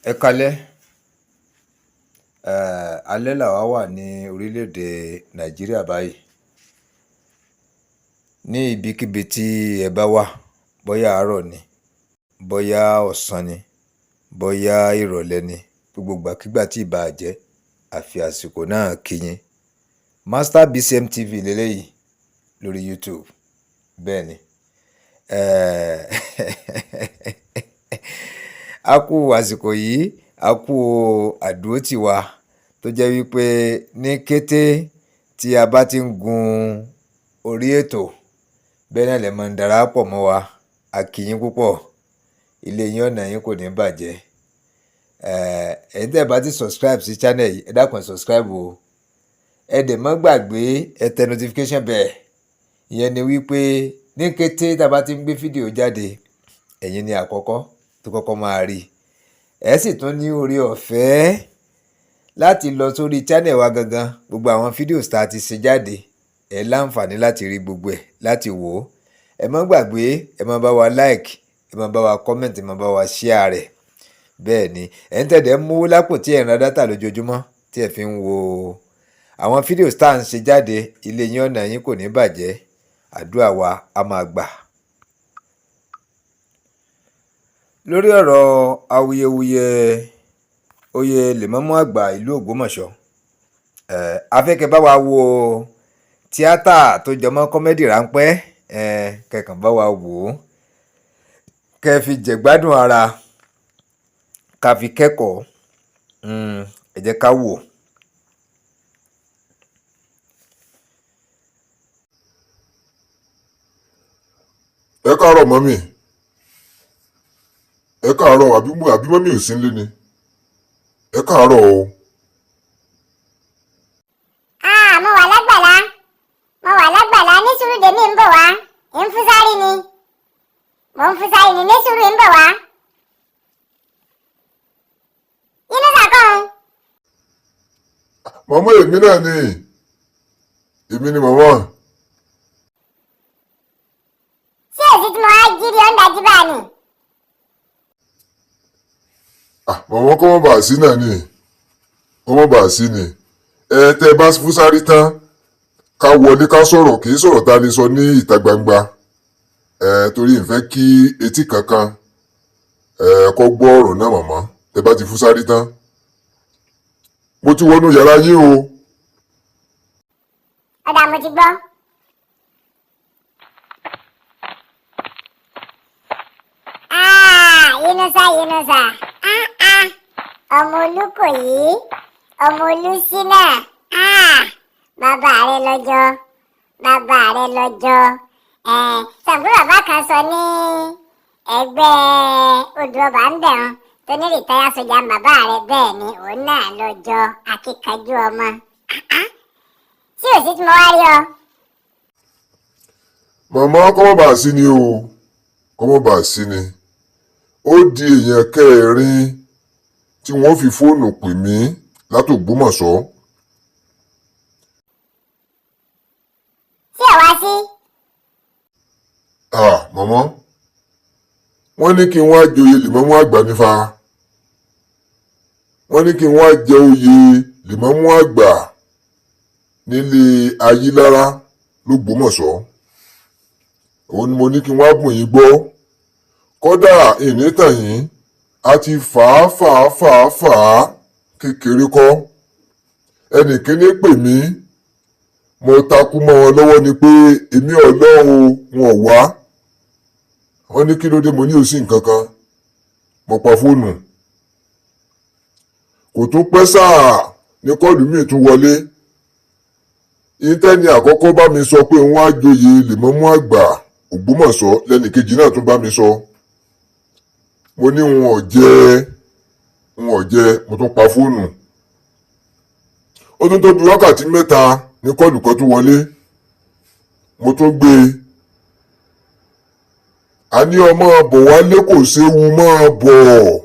Ẹ kalẹ́. Alẹ́ làwa wà ní orílẹ̀-èdè Nàìjíríà báyìí. Ní ibikíbi tí ẹ bá wà, bóyá àárọ̀ ni, bóyá ọ̀sán ni, bóyá ìrọ̀lẹ́ ni, gbogbo ìgbàkígbà tí ì báà jẹ́, a fi àsìkò náà kí yín. Master BCM TV leléyìí lórí YouTube. Bẹ́ẹ̀ ni. A kú àsìkò yìí, a kú àdúrótì wa tó jẹ́ wípé ní kété tí a bá ti ń gun orí ètò, bẹ́ẹ̀ náà lẹ máa ń darapọ̀ mọ́ wa. A kí yín púpọ̀. Ilé yín ọ̀nà yín kò ní bàjẹ́. Ẹ̀yin tí ẹ bá ti subscribe sí channel yìí, ẹ dákun ẹ subscribe o. Ẹ dẹ̀ má gbàgbé ẹ tẹ notification bell. Ìyẹn ni wípé ní kété tí a bá ti ń gbé fídíò jáde, ẹ̀yin ni àkọ́kọ́ tó kọ́kọ́ máa rí. Ẹ sì tún ní oore ọ̀fẹ́ láti lọ sórí channel wa gangan. Gbogbo àwọn fídíò tí a ti ṣe jáde, ẹ láǹfààní láti rí gbogbo ẹ̀, láti wò ó. Ẹ má gbàgbé, ẹ má bá wa like, ẹ má bá wa comment, ẹ má bá wa share rẹ̀. Bẹ́ẹ̀ ni. Ẹ̀yin tẹ́ dẹ̀ ń mówó lápò tí ẹ̀ ń ra data lójoojúmọ́ tí ẹ fi ń wo àwọn fídíò tí à ń ṣe jáde, ilé yín ọ̀nà yín kò ní bàjẹ́. Àdúrà wa á máa gbà. Lórí ọ̀rọ̀ awuyewuye oyè lèmọ́mú àgbà ìlú Ògbómọ̀ṣọ́, a fẹ́ kẹ́ bá wa wo tíátà tó jọmọ́ kọ́mẹ́dì ráńpẹ́, kẹ́ kàn bá wa wò ó, kẹ́ fi jẹ̀gbádùn ara, ká fi kẹ́kọ̀ọ́. Ẹ jẹ́ ká wò ó. Ẹ káàárọ̀ mọ́mì. Ẹ káàárọ̀, àbí àbí mọ́mì ò sí nílé ni? Ẹ káàárọ̀ o. Ah, mo wà lágbàlá. Mo wà lágbàlá, ní sùúrù dèmí ń bọ̀ wá. Ń fúsárì ni. Mo ń fúsárì ni, ní sùúrù ń bọ̀ wá. Inú sàkóhun. Màmá, èmi náà ni. Èmi ni màmá. Ṣé èsì tí mo wá jírí ọ́ ń dájú bá ni? Ah, màmá, kọ́ mọ́ bàá sí náà ni. Kọ́ mọ́ bàá sí ni. Ẹ tẹ́ bá fúsárì tán, ká wọlé ká sọ̀rọ̀, kì í sọ̀rọ̀ tá a lè sọ ní ìta gbangba. Ẹ torí ìfẹ́ kí etí kankan ẹ kọ́ gbọ́ ọ̀rọ̀ náà màmá. Tẹ́ bá ti fúsárì tán. Mo ti wọnú yàrá yín o. Ọ̀dà mo ti gbọ́. Ah, Yunusa, Yunusa. Ah, ah. Ọmọ Olúkòyí, ọmọ Olúṣínà. Ah, bàbá rẹ lọ́jọ́. Bàbá rẹ lọ́jọ́. Sàǹkú bàbá kan sọ ní ẹgbẹ́ odò ọba ń bẹ̀ wọn tó ní rìtáyà sójà ń bàbá rẹ, bẹ́ẹ̀ ni òun náà lọ́jọ́ akíkanjú ọmọ. Ah, ah. Sí òsì tí mo wá rí ọ. Màmá, kọ́ mọ́ bàá sí ni o. Kọ́ mọ́ bàá sí ni. Ó di èèyàn kẹrin tí wọ́n fi fóònù pè mí látògbómọ̀ṣọ́. Sí ẹ̀ wá sí? Ah, màmá, wọ́n ní kí n wá joyè lèmọ́mú àgbà nífa. Wọ́n ní kí n wá jẹ oyè lèmọ́mú àgbà nílé Ayílára lÓgbómọ̀ṣọ́. Òun ni mo ní kí n wá bùn yín gbọ́. Kódà ìnítàn yín, a ti fà á fà á fà á fà á kékeré kọ́. Ẹnì kíní pè mí, mo takú mọ́ wọn lọ́wọ́ ni pé èmi ò lọ o, wọn ò wá. Wọ́n ní kí ló dé, mo ní ò sí nǹkan kan. Mo pa fóònù. Kò tún pẹ́ sáà ní kọ́ọ̀lù míì tún wọlé. Ìtẹ́ni àkọ́kọ́ bá mi sọ pé wọ́n á joyè lèmọ́mú àgbà Ògbómọ̀ṣọ́, lẹ́nì kejì náà tún bá mi sọ. Mo ní wọn ò jẹ́, wọn ò jẹ́, mo tún pa fóònù. Ó tún tó bí wákàtí mẹ́ta ní kọ́ọ̀lù kan tún wọlé. Mo tún gbé e. A ní ọmọ bọ̀ wálé, kò séwu, máa bọ̀,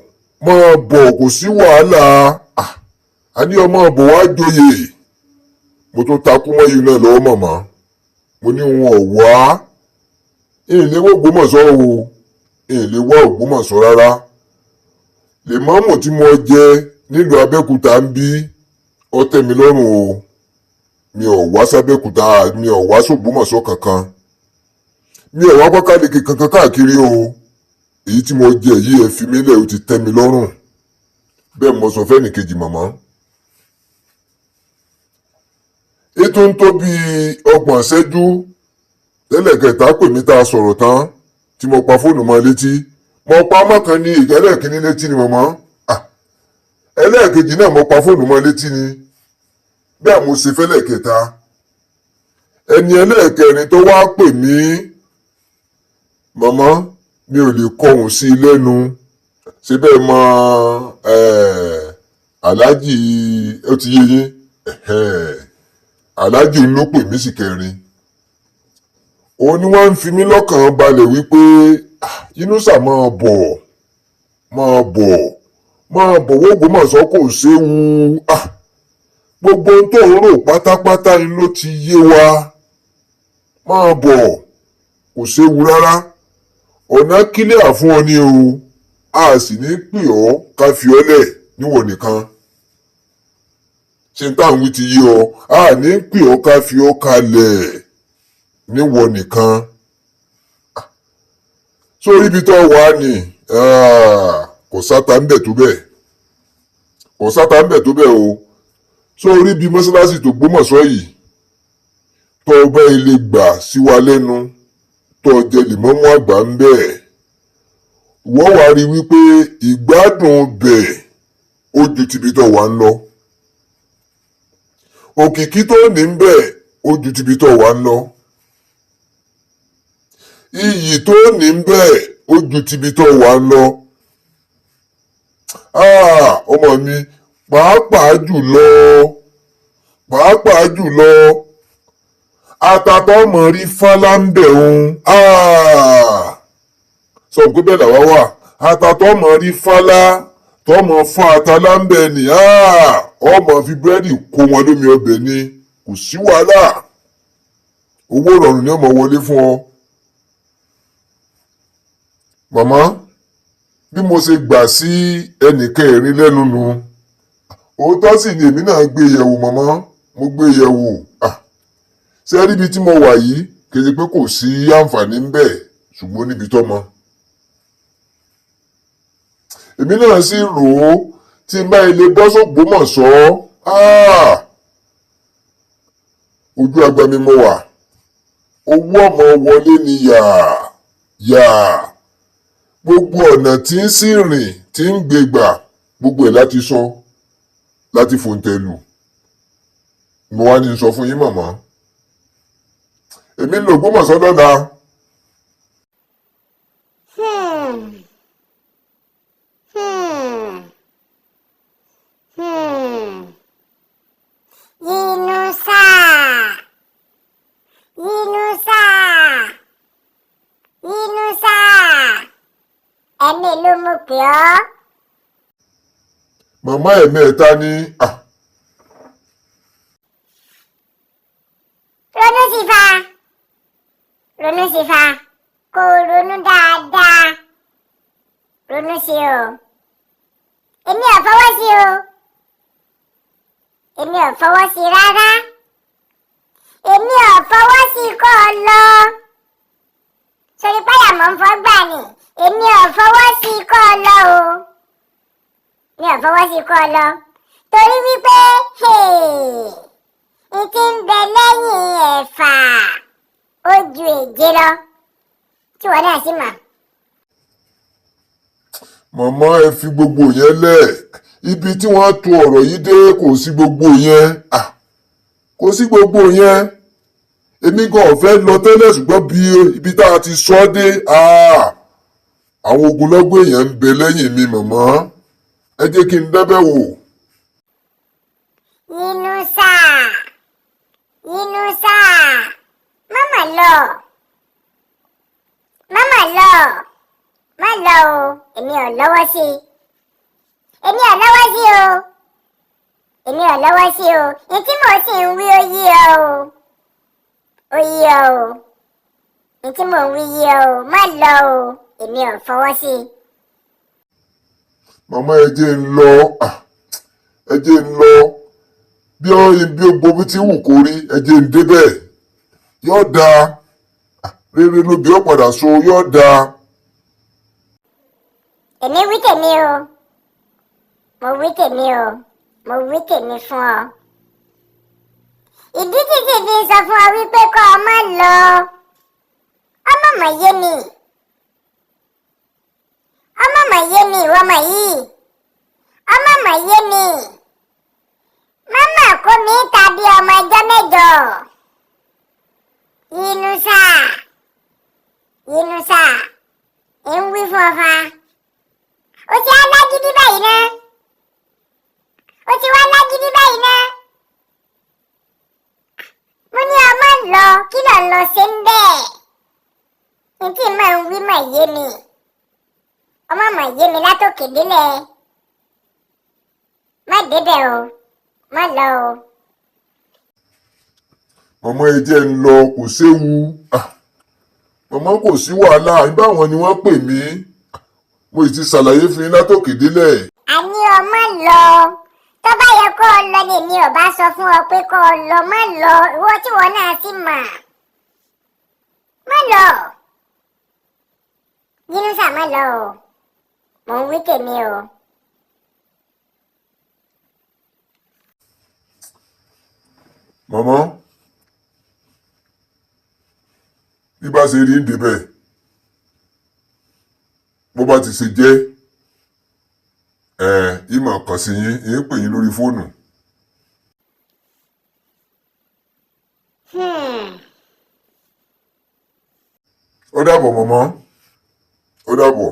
máa bọ̀, kò sí wàhálà. Ah, a ní ọmọ bọ̀ wá joyè. Mo tún takú mọ́ yìí náà lọ́wọ́ màmá. Mo ní wọn ò wá. Ìlé wọ Ògbómọ̀ṣọ́ o. Ìlé wọ Ògbómọ̀ṣọ́ rárá. Lèmọ́mù tí mo jẹ nílùú Abẹ́òkúta ń bí ó tẹ́ mi lọ́rùn o. Mi ò wá sábẹ́òkúta, mi ò wá sógbómọ̀ṣọ́ kankan, mi ò wá Abakaliki kankan káàkiri o. Èyí tí mo jẹ yìí, ẹ fi mí lẹ̀, ó ti tẹ́ mi lọ́rùn. Bẹ́ẹ̀ mo sọ fẹ́nìkejì màmá. Ètò ń tó bí 30 ṣẹ́jú tẹ́lẹ̀ kẹta pè mí tá a sọ̀rọ̀ tán tí mo pa fóònù mọ́ létí. Mo pa mọ́kàn ní ìkẹ́lẹ́ kínní létí ni màmá. Ẹlẹ́ẹ̀kejì náà mo pa fóònù mọ́ létí ni. Bẹ́ẹ̀ mo ṣe fẹ́lẹ̀ kẹta. Ẹni ẹlẹ́ẹ̀kẹrin tó wá pè mí, màmá, mi ò lè kọhùn sí i lẹ́nu. Ṣé bẹ́ẹ̀ mọ Aláàjì, ó ti yé yín. Aláàjì ló pè mí sí kẹrin. Òun ni wọ́n ń fi mí lọ́kàn balẹ̀ wípé Yunusa máa bọ̀, máa bọ̀, máa bọ̀ w'Ógbómọ̀ṣọ́, kò séwu. Gbogbo ohun tó ń rò pátápátá ni ló ti yé wa. Máa bọ̀, kò séwu rárá. Ọ̀nà kílíà fún ọ ní o. A sì ní pè ọ́ ká fi ọ́ lẹ̀ níwọ̀ nìkan. Ṣé n táwọn wí ti yé ọ? A ní pè ọ́ ká fi ọ́ kalẹ̀ níwọ̀ nìkan. Sórí ibi tó wà ní, kò sáta ń bẹ̀ tó bẹ́ẹ̀. Kò sáta ń bẹ̀ tó bẹ́ẹ̀ o. Sórí ibi mọ́ṣáláṣí tó Gbómọ̀ṣọ́ yìí, tó o bá ilé gbà sí wa lẹ́nu, tó o jẹ lèmọ́mú àgbà ń bẹ̀. Wọ́n wá rí wípé ìgbádùn bẹ̀ ó ju tibi tó wà ń lọ. Òkìkí tó ní ń bẹ̀ ó ju tibi tó wà ń lọ. Iyì tó ní ń bẹ̀ ó ju tibi tó wà ń lọ. Ọmọ mi, pàápàá jùlọ, pàápàá jùlọ, àtàtọ̀ mọ̀ rí fálá ń bẹ̀ òun. Sọ pé bẹ́ẹ̀ làwa wà. Àtàtọ̀ mọ̀ rí fálá tọmọ fún ata láńbẹ̀ ni. Ọmọ fi búrẹ́dì kó wọn lómi ọbẹ̀ ni, kò sí wàhálà. Owó ìrọ̀rùn ni ọmọ wọlé fún ọ. Màmá, bí mo ṣe gbà sí ẹnìkẹrin lẹ́nu nu, òótọ́ sì ni èmi náà gbé yẹ̀wò màmá, mo gbé yẹ̀wò. Ṣé rí ibi tí mo wà yìí, kì í ṣe pé kò sí àǹfààní ń bẹ̀, ṣùgbọ́n níbi tó mọ. Èmi náà sì rò ó tí n bá ilé bọ́ sógbómọ̀ṣọ́. Ojú agba mi mo wà. Owó ọmọ wọlé ni yàá yàá. Gbogbo ọ̀nà tí ń sì rìn tí ń gbé gbà, gbogbo ẹ̀ láti sọ, láti fòǹtẹ̀lù. Mo wá ní sọ fún yín màmá. Èmi ń lọ Ògbómọ̀ṣọ́ lọ́la. Yunusa, Yunusa, Yunusa, ẹ̀mí ló mú pè ọ́. Màmá, ẹ̀mẹ́ta ni. Ronú sí fa, ronú sí fa, kó ronú dáadáa, ronú sí o. Èmi ò fọwọ́ sí o, èmi ò fọwọ́ sí rárá, èmi ò fọwọ́ sí kó o lọ. Sórí páyà mọ̀ ń fọ́ gbà ni, èmi ò fọwọ́ sí kó o lọ o, mi ò fọwọ́ sí kó o lọ. Torí wípé n ti ń bẹ lẹ́yìn ẹ̀fà ó ju èje lọ, tí wọn náà sì mọ̀. Màmá, ẹ fi gbogbo yẹn lẹ̀. Ibi tí wọ́n tò ọ̀rọ̀ yìí dé, kò sí gbogbo yẹn. Kò sí gbogbo yẹn. Èmi gan ò fẹ́ lọ tẹ́lẹ̀, ṣùgbọ́n bí ibi tá a ti sọ ọ́ dé, àwọn ogunlọ́gọ̀ èèyàn ń bẹ lẹ́yìn mi màmá. Ẹ jẹ́ kí n débẹ̀ wò. Yunusa, Yunusa, má lọ, má lọ, má lọ o, èmi ò lọ́wọ́ sí i, èmi ò lọ́wọ́ sí o, èmi ò lọ́wọ́ sí o. Ntí mo sì ń wí ó yí ọ o, ó yí ọ o, ntí mo ń wí yí ọ o, má lọ o, èmi ò fọwọ́ sí i. Màmá, ẹ jẹ́ ń lọ. Ah, ẹ jẹ́ ń lọ. Bí ó bí ó gbomi tí wù kó rí, ẹ jẹ́ ń débẹ̀, yóò dáa. Ah, rere lóbi ó padà so, yóò dáa. Èmi wí tèmi o, mo wí tèmi o, mo wí tèmi fún ọ. Ìdí títí fi ń sọ fún ọ wípé kọ́ ọ má lọ, ọmọ mọ̀ yé mi, ọmọ mọ̀ yé mi, ìwọ mọ̀ yìí, ọmọ mọ̀ yé mi. Mọ́mọ́ kó mi tàbí ọmọ ẹjọ́ mẹ́jọ. Yínúṣà, Yínúṣà, ń wí fún ọ fa. Ó ti wá lágídí báyìí ná, ó ti wá lágídí báyìí ná. Mo ní ọmọ lọ, kí ló ń lọ ṣe ń bẹ́ẹ̀? Ntí máa ń wí mà yé mi, ọmọ mà yé mi látòkè délẹ̀. Má débẹ̀ o, má lọ o. Màmá, ẹ jẹ́ ń lọ, kò séwu. Ah, màmá, kò sí wàhálà. Báwọn ni wọ́n pè mí, mo sì ti ṣàlàyé fún yín látòkè délẹ̀. Àní ọmọ lọ. Tó bá yẹ kó o lọ ni èmi ò bá sọ fún ọ pé kó o lọ. Má lọ, ìwọ tí wọn náà sì mà má lọ. Yínúṣà, má lọ o, mò ń wí tèmi o. Màmá, bí bá ṣe rí ń débẹ̀, bó bá ti ṣe jẹ́ ẹ̀, ìmọ̀ kàn sí yín, yín pè yín lórí fóònù. Ó dàbọ̀ màmá, ó dàbọ̀.